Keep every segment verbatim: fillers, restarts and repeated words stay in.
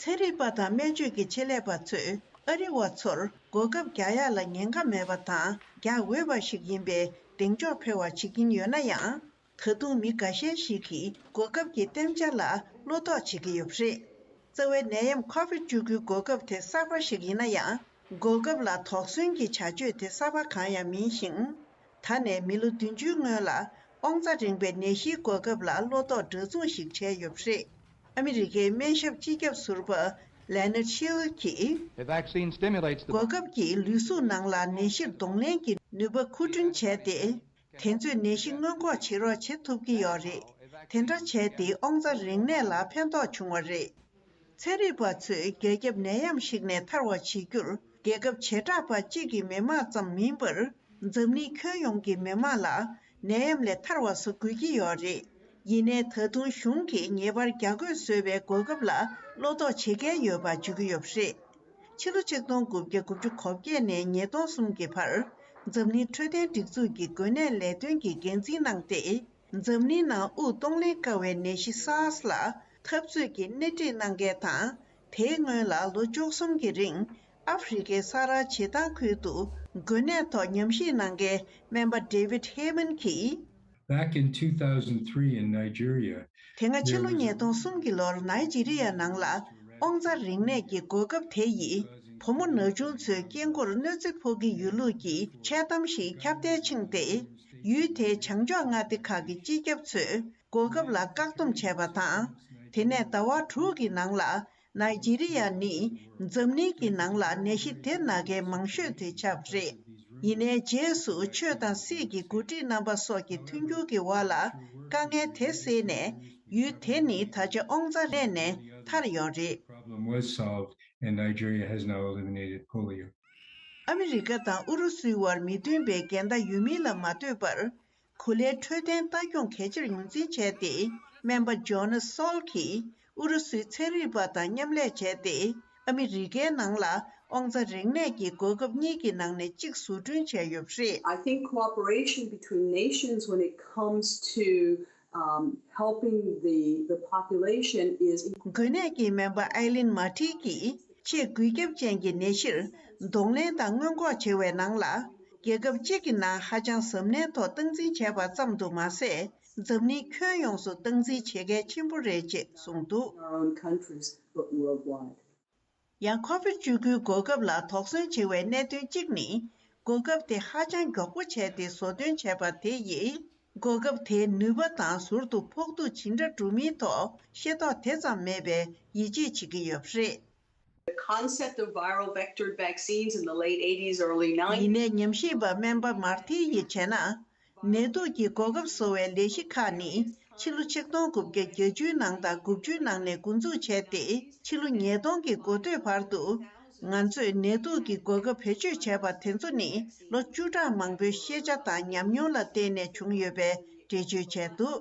ཚན་རིག་པ་དང་སྨན་བཅོས་ཀྱི་ཆེད་ལས་པ་ཚོས་ཨ་རི་བ་ཚོར་གོ་སྐབས་རྒྱག་ཡག་ལ་ཉེན་ཁ་མེད་པ་དང་རྒྱག་འོས་པ་ཞིག་ཡིན་པའི་གདེང་འཇོག་འཕེར་བ་བྱེད་ཀྱིན་ཡོད་ན་ཡང་། ད་དུང་མི་འགའ་ཤས་ཤིག་གིས་གོ་སྐབས་ཀྱི་གཏན་འཇགས་ལ་བློ་དོགས་བྱེད་ཀྱི་ཡོད་པ་རེད། རྩ་བའི་ནད་ཡམས་ཁོ་བིད་བཅུ་དགུའི་གོ་སྐབས་དེ་གསར་པ་ཞིག་ཡིན་ན་ཡང་། གོ་སྐབས་ལ་དོགས་ཟོན་གྱི་བྱ་སྤྱོད་དེ་གསར་པ་གང་ཡང་མིན་ཞིང་། ད་ནས་མི་ལོ་བདུན་ཅུའི་སྔོན་ལ་དབང་རྩ་རིང་པའི་ནད་གཞིའི་གོ་སྐབས་ལ་བློ་དོགས་འདྲ་མཚུངས་ཤིག་བྱས་ཡོད་པ་རེད། ཨ་མི་རི་ཀའི་སྨན་ཞབས་སྤྱི་ཁྱབ་ཟུར་པ་Leonard Schiller་གྱིས། The vaccine stimulates the གོ་སྐབས་ཀྱིས་ལུས་གཟུགས་ནང་ལ་ནད་གཞིར་གདོང་ལེན་གྱི་ནུས་པ་མཁོ་སྐྲུན་བྱས་ཏེ། དེ་ཚོས་ནད་གཞི་སྔོན་འགོག་བྱེད་རོགས་བྱེད་ཐུབ་ཀྱི་ཡོད་རེད། དེ་འདྲ་བྱས་ཏེ་དབང་རྩ་རིང་གནས་ལ་ཕན་ཐོགས་བྱུང་བ་རེད། ཚན་རིག་པ་ཚོས་རྒྱ་ཁྱབ་ནད་ཡམས་ཤིག་ནས་ཐར་བ་བྱེད་རྒྱུར་རྒྱལ་ཁབ་བྱེ་བྲག་པ་གཅིག་གི་མི་མང་ཙམ་མིན་པར། འཛམ་གླིང་ཁྱོན་ཡོངས་ཀྱི་མི་མང་ལ་ནད་ཡམས་ལས་ཐར་བ་བཟོ་དགོས་ཀྱི་ཡོད་རེད། ཡིན་ནའི་ད་དུང་གཞུང་གིས་ངེས་པར་རྒྱག་དགོས་བཟོས་པའི་གོ་སྐབས་ལ་བློ་དོགས་བྱེད་མཁན་ཡོད་པ་བརྗོད་ཀྱི་ཡོད་པ་རེད། ཕྱི་ལོ་ཆིག་སྟོང་དགུ་བརྒྱ་དགུ་བཅུ་གོ་བརྒྱད་ནས་ཉིས་སྟོང་གསུམ་གྱི་བར་འཛམ་གླིང་འཕྲོད་བསྟེན་སྒྲིག་འཛུགས་ཀྱི་འགོས་ནད་ལས་དོན་གྱི་འགན་འཛིན་གནང་སྟེ། འཛམ་གླིང་ནང་དབུགས་གཏོང་ལེན་དཀའ་བའི་ནད་གཞི་SARS་ལ་འཐབ་རྩོད་ཀྱི་སྣེ་ཁྲིད་གནང་མཁན་དང་། དེའི་སྔོན་ལ་ལོ་བཅུ་གསུམ་གྱི་རིང་ཨ་ཧྥེ་རི་ཁའི་ས་རཱ་བྱེ་ཐང་ཁུལ་དུ་འགོས་ནད་ཐོག་ཉམས་ཞིབ་གནང་མཁན་སྨན་པ་David Heyman་གྱིས། Back in two thousand three in Nigeria, དེ་སྔ་ཕྱི་ལོ་ཉིས་སྟོང་གསུམ་གྱི་ལོར་ནཱི་ཇི་རི་ཡ་ནང་ལ་དབང་རྩ་རིང་གནས་ཀྱི་གོ་སྐབས་དེ་ཡིས་བུ་མོ་ན་ཆུང་ཚོའི་དཀྱིལ་འཁོར་གནོད་འཚེ་ཕོག་གི་ཡོད་ལུགས་ཀྱི་འཆལ་གཏམ་ཞིག་ཁྱབ་གདལ་ཕྱིན་ཏེ། ཡུལ་དེའི་བྱང་ཕྱོགས་མངའ་སྡེ་ཁག་གི་སྤྱི་ཁྱབ་ཚོས་གོ་སྐབས་ལ་བཀག་སྡོམ་བྱས་པ་དང་། དེ་ནས་ཟླ་བ་དྲུག་གི་ནང་ལ་ནཱི་ཇི་རི་ཡ་ནི་འཛམ་གླིང་གི་ནང་ལ་ནད་གཞི་དེ་ན་མཁན་མང་ཤོས་དེ་ཆགས་པ་རེད། ཡིན་ནའི་རྗེས་སུ་ཆོས་དང་སྲིད་ཀྱི་འགོ་ཁྲིད་རྣམ་པ་སོགས་ཀྱི་མཐུན་འགྱུར་གྱི་འོག་ལ་དཀའ་ངལ་དེ་སེལ་ནས། ཡུལ་དེ་ནི་ད་ཆ་དབང་རྩ་རིང་ནས་ཐར་ཡོད་རེད། Problem was solved and Nigeria has now eliminated polio. ཨ་མི་རི་ཀ་དང་ཨུ་རུ་སུའི་བར་མི་མཐུན་པའི་འགལ་ཟླ་ཡོད་མིན་ལ་མ་ལྟོས་པར། གོ་ལའི་འཕྲོད་བསྟེན་ལྟ་སྐྱོང་གལ་ཆེར་ངོས་འཛིན་བྱས་ཏེ། སྨན་པ་Jonas Salk་གིས་ཨུ་རུ་སུའི་ཚན་རིག་པ་དང་མཉམ་ལས་བྱས་ཏེ། ཨ་མི་རི་ཀའི་ནང་ལ་དབང་རྩ་རིང་གནས་ཀྱི་གོ་སྐབས་གཉིས་ཀྱི་ནང་ནས་གཅིག་བཟོ་སྐྲུན་བྱས་ཡོད་པ་རེད། I think cooperation between nations when it comes to um, helping the, the population is འགོས་ནད་ཀྱི་སྨན་པ་Eileen Marti་གིས་ཆེས་འགོས་ཁྱབ་ཅན་གྱི་ནད་གཞིར་གདོང་ལེན་དང་སྔོན་འགོག་བྱེད་པའི་ནང་ལ། རྒྱལ་ཁབ་གཅིག་གི་ནང་ཧ་ཅང་གཟབ་ནན་ཐོག་སྟངས་འཛིན་བྱས་པ་ཙམ་དུ་མ་ཟད། འཛམ་གླིང་ཁྱོན་ཡོངས་སུ་སྟངས་འཛིན་བྱེད་གལ་ཆེན་པོ་རེད་ཅེས་གསུངས་འདུག Our own countries, but worldwide. ཡང་ཁོ་བིད་བཅུ་དགུའི་གོ་སྐབས་ལ་དོགས་ཟོན་བྱེད་པའི་གནད་དོན་གཅིག་ནི། གོ་སྐབས་དེ་ཧ་ཅང་མགྱོགས་པོ་བྱས་ཏེ་བཟོ་འདོན་བྱས་པ་དེ་ཡིས། གོ་སྐབས་དེའི་ནུས་པ་དང་ཟུར་དུ་ཕོག་ཐུག་ཇི་འདྲ་འགྲོ་མིན་ཐོག་ཤེས་རྟོགས་དེ་ཙམ་མེད་པའི་ཡིད་ཆེས་བྱེད་ཀྱི་ཡོད་པ་རེད། The concept of viral vectored vaccines in the late eighties, early nineties. ཡིན་ནའི་ཉམས་ཞིབ་པ་སྨན་པ་མར་ཐི་ཡིས་བྱས་ན། ནད་དུག་གི་གོ་སྐབས་བཟོ་བའི་ལས་གཞི་ཁག་ནི་ཕྱི་ལོ་ཆིག་སྟོང་དགུ་བརྒྱ་བརྒྱད་ཅུའི་ནང་དང་དགུ་བཅུའི་ནང་ནས་འགོ་འཛུགས་བྱས་ཏེ། ཕྱི་ལོ་ཉིས་སྟོང་གི་འགོ་སྟོད་བར་དུ། ང་ཚོས་ནད་དུག་གི་གོ་སྐབས་བེད་སྤྱོད་བྱས་པ་དེ་ཚོ་ནི་ལོ་བཅུ་ཕྲག་མང་པོའི་ཤེས་བྱ་དང་ཉམས་མྱོང་ལ་བརྟེན་ནས་བྱུང་ཡོད་པའི་འགྲེལ་བརྗོད་བྱས་འདུག་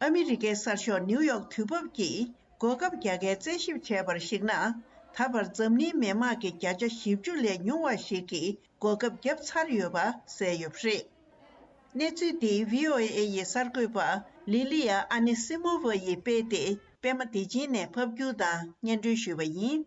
ཨ་མི་རི་ཀའི་གསར་ཤོག་ནིའུ་ཡོག་དུས་བབ་ཀྱིས་གོ་སྐབས་རྒྱག་ཡག་རྩད་ཞིབ་བྱས་པར་གཞིགས་ན། ད་བར་འཛམ་གླིང་མི་དམངས་ཀྱི་བརྒྱ་ཆ་བཞི་བཅུ་ལས་ཉུང་བ་ཞིག་གིས་གོ་སྐབས་བརྒྱབ་ཚར་ཡོད་པ་གསལ་ཡོད་པ་རེད། གནས་ཚུལ་འདི་བྷི་ཨོ་ཨེ་ཡི་གསར་འགོད་པ་ལི་ལི་ཡ་ཨ་ནི་སི་མོ་ཝ་ཡིས་སྤེལ་ཏེ། པད་མ་བདེ་ཆེན་ནས་ཕབ་སྒྱུར་དང་སྙན་སྒྲོན་ཞུས་པ་ཡིན།